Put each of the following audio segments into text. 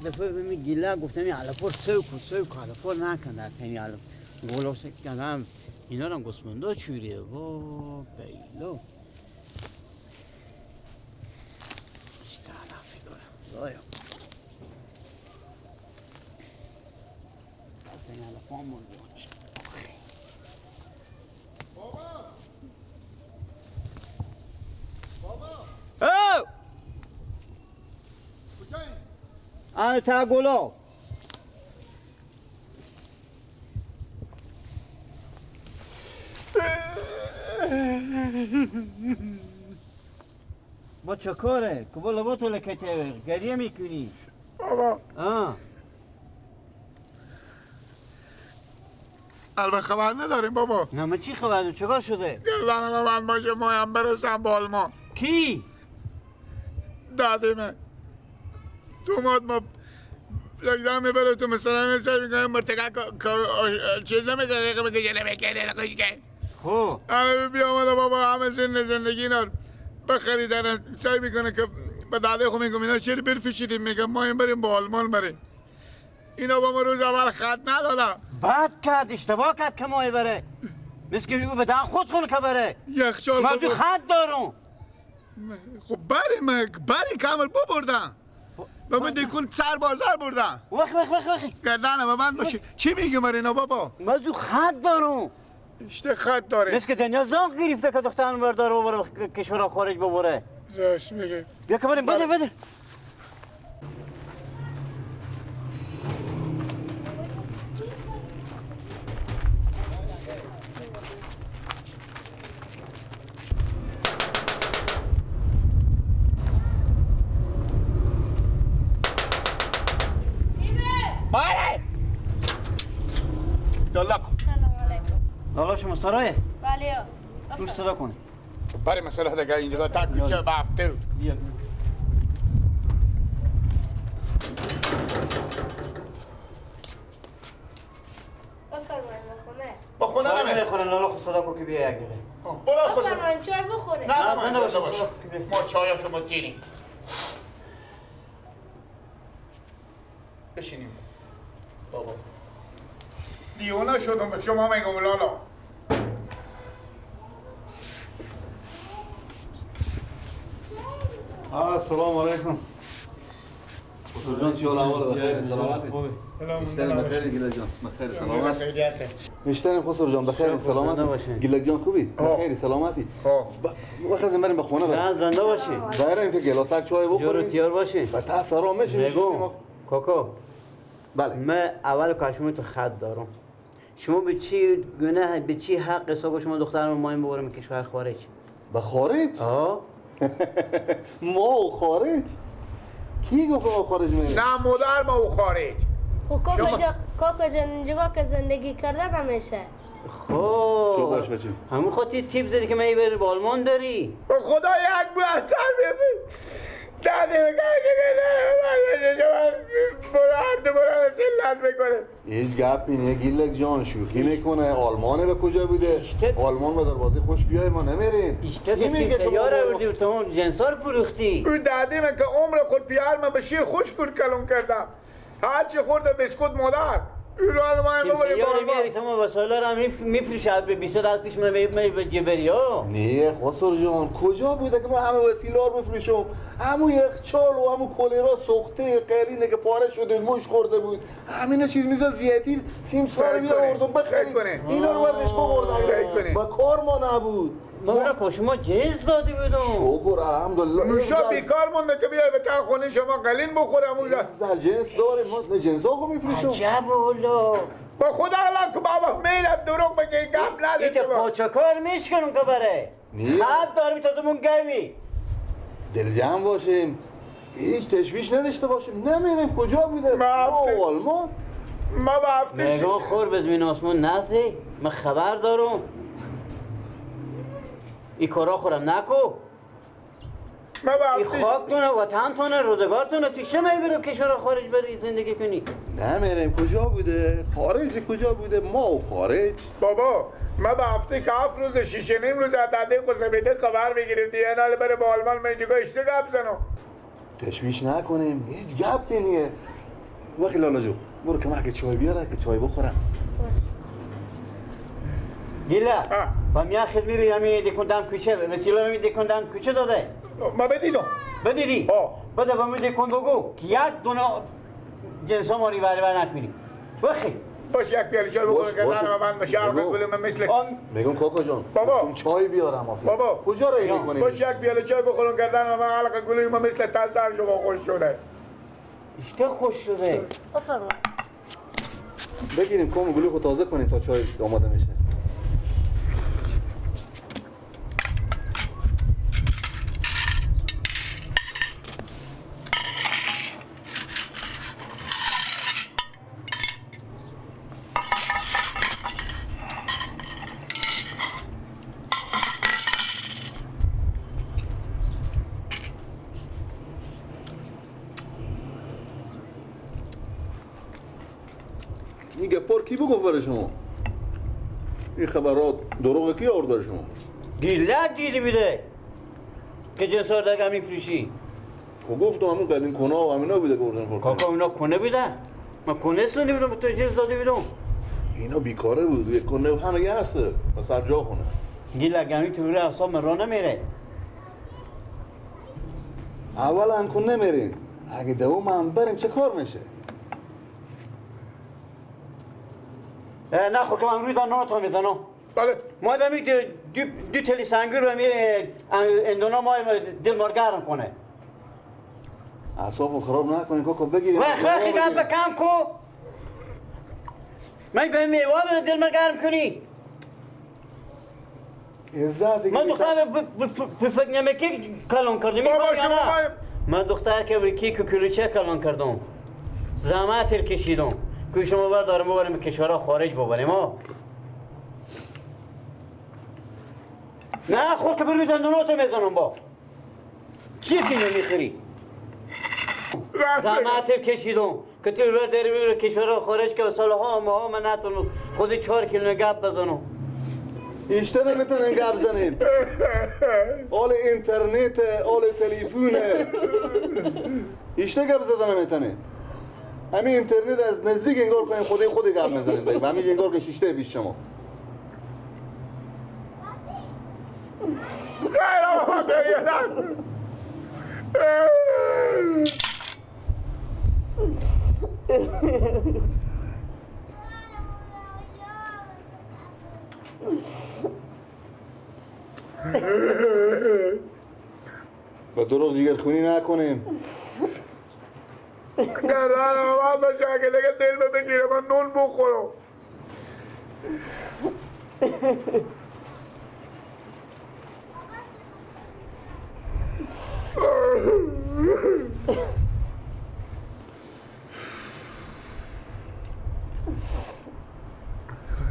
دفعه می گیله گفتم این علفور سوک و سوک علفور نکن در تمی علف گلو سکن اینا رو هم گسمنده چوریه وا بیلو چه علفی داره خدایا پس این علف هم مرده بابا بابا او کجایی؟ آن تا گلو با چه کاره؟ که با لباتو لکته گریه میکنی بابا آه البته خبر نداریم بابا. نه من چی خبر دارم؟ چیکار شده؟ گردن من باشه مایم برسم به آلمان. کی؟ دادیمه دوماد ما لگدن میبره تو مثلا سعی میکنه مرتکه چیز نمیکنه میگه نمیکنه نمیکنه. خب آره بیا آمده بابا همه زندگی اینا بخریدن سعی میکنه که به داده خود میگم اینا چرا برفشیدیم میگم ما این بریم با آلمان بریم. اینا با ما روز اول خط ندادم. بد کرد، اشتباه کرد که مای بره. مثل که میگو به دهن خود خون که بره. یخچال من تو خط دارم. خب بری بری کامل ببردم. به من دیکن سر بازار بردم. وخ وخ وخ وخ. گردنم بند باشه. چی میگی مر اینا بابا؟ من تو خط دارم. اشته خط داره. مثل که دنیا زانق گرفته که دخترم برداره ببره کشور خارج ببره. راست میگه. بیا که بریم بده بده. لالا شما سرایه؟ بله. دوش صدا کنی برای مسئله دیگه اینجا تا کوچه بافته بیا بفرمایید بخونه بخونه نمیخونه لالا خود صدا کن که بیا یک دقیقه بفرمایید چای بخوره. نه زنده باشه ما چای شما تیریم بشینیم بابا. دیوانه شدم به شما میگم لالا. السلام علیکم. خسرو جان چی حال احوال؟ بخیر سلامتی. بیشترین بخیر گیلک جان. بخیر سلامت. بیشترین خسرو جان بخیر سلامت. گیلک جان خوبی؟ بخیر سلامتی. بخیر بریم به خونه. نه زنده باشی. بریم که گلاسک چای بخوریم. جورو تیار باشی. و تا سرا میشیم. کاکا. بله. من اول کاشمو تو خط دارم. شما به چی گناه به چی حق حساب شما دخترم ما این ببرم کشور خارج؟ به خارج؟ آه. ما و خارج؟ کی گفت ما خارج میریم؟ نه مادر ما و خارج. خب کاکا جان اینجا که زندگی کرده نمیشه. خب شو باش بچه. همون خاطر تیپ زدی که من بری به آلمان بری. به خدا یک بو اثر ببین. داده هیچ گپی نیه گیلک جان شوخی میکنه. آلمانه به کجا بوده؟ آلمان به دروازه خوش بیای ما نمیریم. اشته تیار آوردی و تمام جنسا رو فروختی. او داده من که عمر خود پیار من به شیر خوش کرد کلون کردم. هرچی خورده بسکوت مادر. سیاره میاری تمام وسایل رو هم میفروشه به 20 سال پیش من بری ها. نه خسرو جان کجا بوده که ما همه وسیله رو بفروشم؟ همون یخچال و همون کولرا سوخته قلینه که پاره شده موش خورده بود همینا چیز میزا زیادی سیم سال می آوردم بخرید اینا رو بردش ببردم با کار ما نبود. ما شما جنس داده بودم. شکر الحمدلله. نوشا بیکار مونده که بیای به تا خونه شما قلین بخورم اونجا. جنس داره ما جنس ها میفروشم. عجب والله. با خدا الان که بابا میرم دروغ بگی گپ نده. ایت پاچکار میشکنم که بره. خط داریم تا تو گمی. دل جمع باشیم. هیچ تشویش نداشته باشیم. نمیریم کجا بوده؟ ما آلمان. ما با هفته نگاه خور به زمین آسمون نزی. من خبر دارم. این کارا خورم نکو. این خاکتونه وطنتونه روزگارتونه تو چه میبرم کشور خارج بری زندگی کنی؟ نمیریم کجا بوده؟ خارج کجا بوده؟ ما و خارج بابا ما به هفته که 7 روز 6.5 روز از داده قصبیده خبر میگیریم دیگه ناله بره به آلمان من دیگه اشته گپ زنم. تشویش نکنیم هیچ گپی نیه. وقتی لالا جو برو که من چای بیاره که چای بخورم. گیلا با میاخد میری همی دکندم کوچه وسیله می دکندم کوچه داده. ما بدیدم. بدیدی؟ بده با می دکن بگو که یک دونه جنسا ما ری بر نکنی. بخی باش یک پیاله چای بخورم که دهنم بند بشه. حلقه گلوی من مثل میگم کاکا جان بابا چای بیارم آخه. بابا کجا رای میکنی؟ باش یک پیاله چای بخورم که دهنم من حلقه گلوی من مثل تسر شما خوش شده. اشته خوش شده. بفرما. بگیریم کم گلوی خود تازه کنیم تا چای آماده میشه. این گپار کی بگفت برای شما؟ این خبرات دروغ کی آورد برای شما؟ گیلت دیدی بیده که جنسار درگه میفروشی. خب گفتم همون قدیم کنه و همینا بوده که بردن کاکا اونا کنه بیدن؟ من کنه سونی بودم تو جنس داده بیدم. اینا بیکاره بود یک کنه همه یه هسته سر جا خونه. گیلت گمی تو روی اعصاب من را نمیره. اولا کن نمیریم اگه دوم هم بریم چه کار میشه؟ نه خب که من روی دانو تا میزنم. بله ما به می دو تلی سنگور به می اندونا ما دل ما گرم کنه. اعصابو خراب نکنین کاکا بگیریم. وخ وخ گپ کم کو. من به میوه دل ما گرم کنی. عزت من دختر به فکر نمیکی کلان کردم. من دختر که کیک و کلوچه کلان کردم. زحمت کشیدم. که شما بردارم ببریم کشورها خارج ببریم ها. نه خود که بروی دندوناتو میزنم با چیه که نمیخوری؟ زحمت کشیدم که تو برداری ببریم کشورها خارج که سالها ماها من نتونم خود 4 کیلو گپ بزنم. ایشته نمیتونیم گپ زنیم. آل اینترنت آل تلفونه ایشته گپ زدن نمیتونیم. همین اینترنت از نزدیک انگار کنیم خودی خودی گپ میزنیم. همین انگار که شیشته پیش شما. خیر آقا بگیرم. با دروغ جیگر خونی نکنیم. گردن من باشه اگه دیگه دل بگیره من نون بخورم.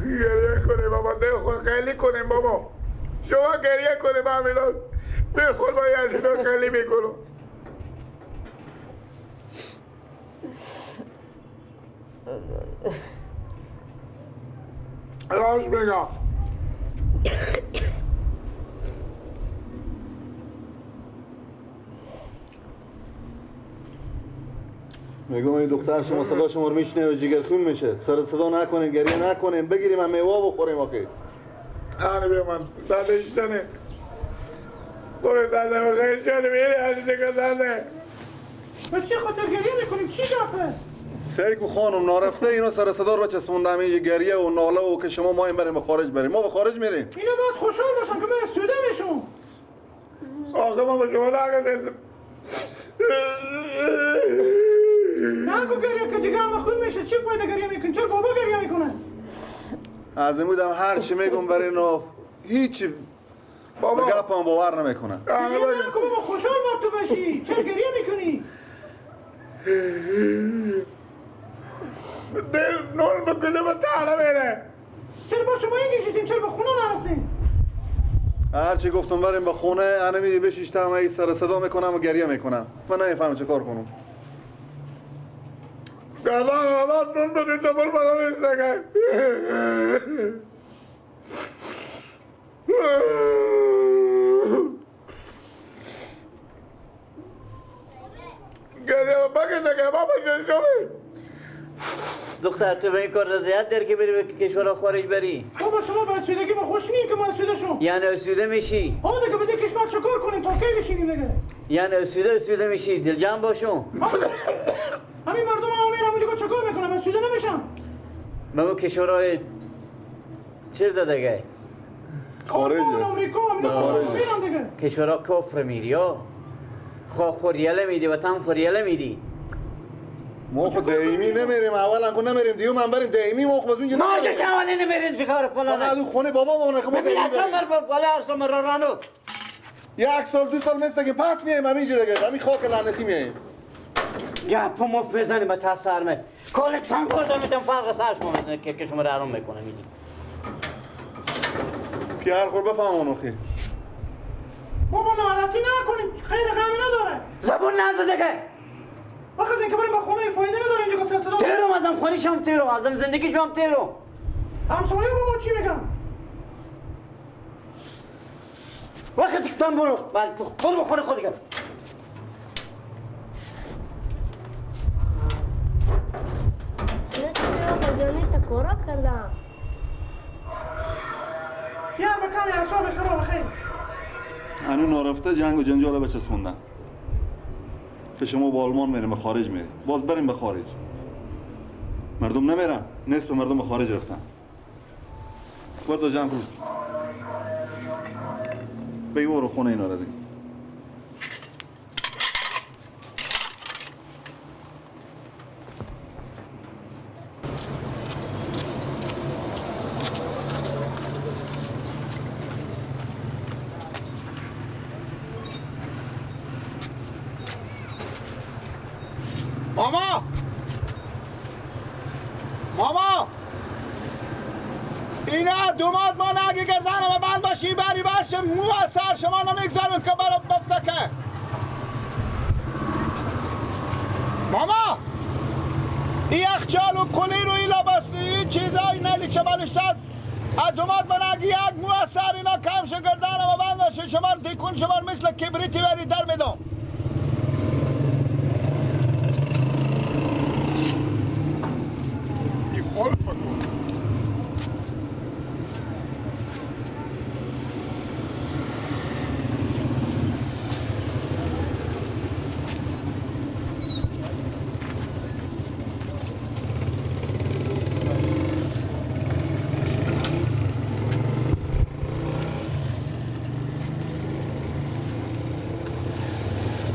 گریه کنیم بابا دل خود خیلی کنیم بابا. شما گریه کنیم همینا دل خود باید از اینا خیلی میکنم. راست میگم. میگم این دختر شما صدا شما رو میشنه و جگرخون میشه. سر صدا نکنین گریه نکنین بگیریم هم میوه بخوریم آخه. آره بیا من داده ایشتنه خود داده بخیر شده میری عزیزه که داده. به چه خاطر گریه میکنیم؟ چی گپه؟ سیکو خانم نارفته اینا سر صدا رو چسبونده همین گریه و ناله و که شما ما این بریم به خارج بریم. ما به خارج میریم. اینا باید خوشحال باشن که من استوده میشم. آخه ما به شما نگفتیم. نگو گریه که دیگه همه خون میشه. چی فایده گریه میکنی؟ چرا بابا گریه میکنه؟ از این بودم هر چی میگم برای اینا هیچ بابا گپم باور نمیکنه. گریه نکن بابا خوشحال باید تو باشی. چرا گریه میکنی؟ دل نون بکنه به تحره بره. چرا با شما اینجا شیشتیم؟ چرا به خونه نرفتیم؟ هرچی گفتم بریم به خونه انا میدی بشیشتم ای سر صدا میکنم و گریه میکنم. من نمیفهمم چه کار کنم. گردن آباد نون بدید دبل برای نیست. گریه بگه دیگه بابا جان. دختر تو به این کار رضایت داری که بری به کشور خارج بری؟ بابا شما به اسودگی ما خوش نی که ما اسوده شم. یعنی اسوده میشی؟ ها دیگه بده کشور چکار کنیم تا کی بشینیم دیگه؟ یعنی اسوده میشی، دلجان باشون. همین مردم هم میرم اونجا چکار میکنم؟ اسوده نمیشم. ما به کشورهای چیز دیگه خارج آمریکا میرم دیگه. کشورها کفر میری ها، خواه خوریله میدی، وطن خوریله میدی. ما خود دائمی نمیریم، اولا که نمیریم دیو من بریم دائمی ما خود اونجا ما که اولی نمیریم چیکار فلانه. فقط اون خونه بابا مونه که ما ببین اصلا مر بالا اصلا مر رانو یک سال دو سال مثل که پس میایم همینجا دیگه، همین خاک لعنتی میایم. یا پمو بزنیم به تا سرمه کلکسان گردم میتم فرق سرش ما میزنه که شما رو آروم میکنه میدی. پیار خور بفهم اونو. بابا ناراحتی نکنیم، خیر غمی نداره. زبون نزده دیگه. وقتی اینکه بریم به خونه فایده نداره اینجا که سر صدا. تیرم ازم خونیشم تیرم ازم زندگیشم تیرم. همسایه با ما چی میگن؟ وقتی که تن برو برو به خونه خودت. نه تا کورا کردم. پیار به کمی اعصاب خراب خیر. هنو نارفته جنگ و جنجال بچسبوندن که شما با آلمان میریم به خارج میریم، باز بریم به خارج. مردم نمیرن، نصف مردم به خارج رفتن. برو جمع کن بگی برو خونه اینا رو دیگه. ماما ماما اینا دوماد ما نگی گردن و بند باشی بری برش مو از سر شما نمیگذارم که برا بفتکه. ماما این یخچال و کلی رو این لباس این چیزای نلی چه بالشتاد از دوماد ما نگی یک مو از سر اینا کم شو گردن و بند باشی شما دیکون شما مثل کبریتی بری در میدم.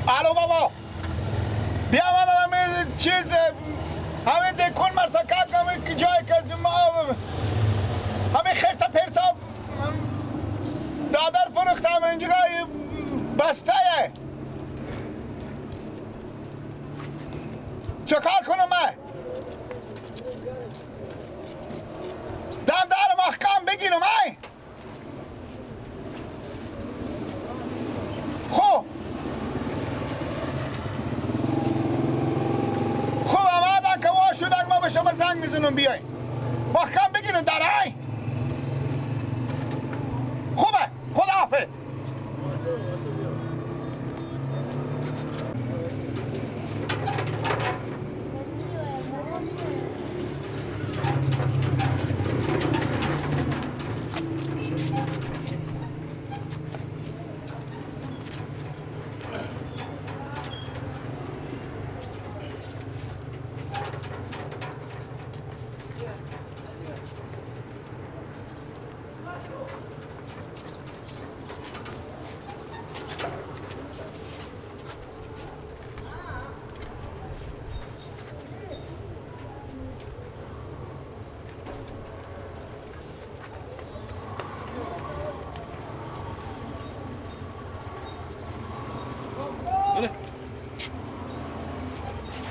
الو بابا بیا من چیز همین دکون مرتکب همین جایی که ما همین خرتا پرتا دادر فروختم اینجا بسته. چه کار کنم من؟ دم در محکم بگیرم ای. خب آمدن که وا شدن ما به شما زنگ میزنم بیاین محکم بگیرن در ای. خوبه خداحافظ.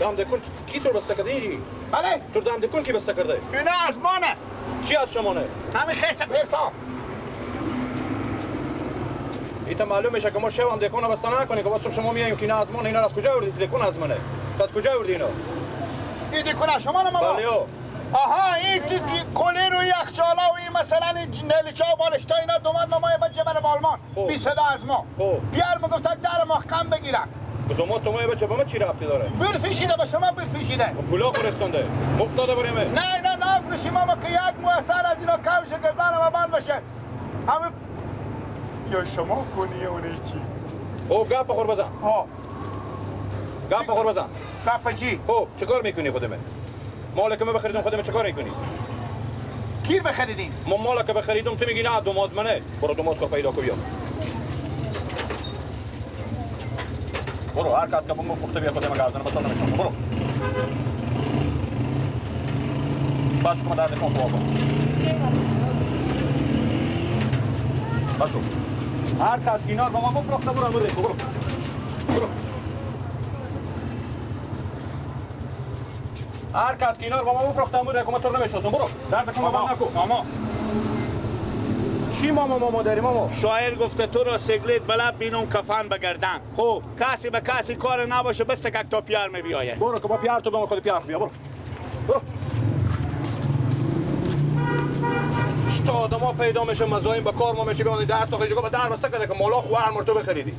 دام دکون کی تو بسته کرده اینجی؟ بله تو دام دکون کی بسته کرده؟ اینا از مانه. چی از شمانه؟ همین خرت پرتا. ایتا معلوم میشه که ما شب هم دکون بسته نکنیم که صبح شما میایم که اینا از مانه. اینا از کجا آوردی؟ دکون از منه. از کجا آوردی اینا؟ این دکون از شما نه ماما؟ بله. آها این کلی روی یخچالا و این مثلا نلچا و بالشتا اینا دوماد ما بچه بره به آلمان. بی صدا از ما. بیار میگفت در محکم بگیرن. دوماد تو ما بچه به ما چی ربطی داره؟ برفشیده به شما برفشیده. پولا خورستونده. مفت داده بریم. نه اینا نفروشیم ما که یک مو اثر از اینا کم شه گردن ما بند باشه. همه یا شما کنی اون چی؟ خب گپ بخور بزن. ها. گپ بخور بزن. گپ چی؟ خب چیکار میکنی خودمه؟ مال که ما بخریدم خودم چیکار میکنی؟ کیر بخریدین؟ ما مال که بخریدم تو میگی نه دوماد منه. برو دوماد خود پیدا کو بیا. برو هر کس که بمو پخته بیا خودم گردن با تو نمیشم. برو. باش کم درد کن بابا. باشو. هر کس اینا با ما بفروخته برو برو برو. برو. هر کس که اینا رو با ما بفروخته برو که ما تو نمیشناسم. برو. درد کن بابا نکو. ماما. چی ماما ماما داری ماما؟ شاعر گفته تو را سگلیت بلب بینم کفن بگردن. خب کسی به کسی کار نباشه بس تک تا پیار می بیایه. برو که با پیار تو به ما خود پیار بیا. برو. برو. تا آدم ها پیدا میشه مزایم به کار ما میشه بیان درس تا خیلی با در بسته کرده که مالا خوار مرتو بخریدی.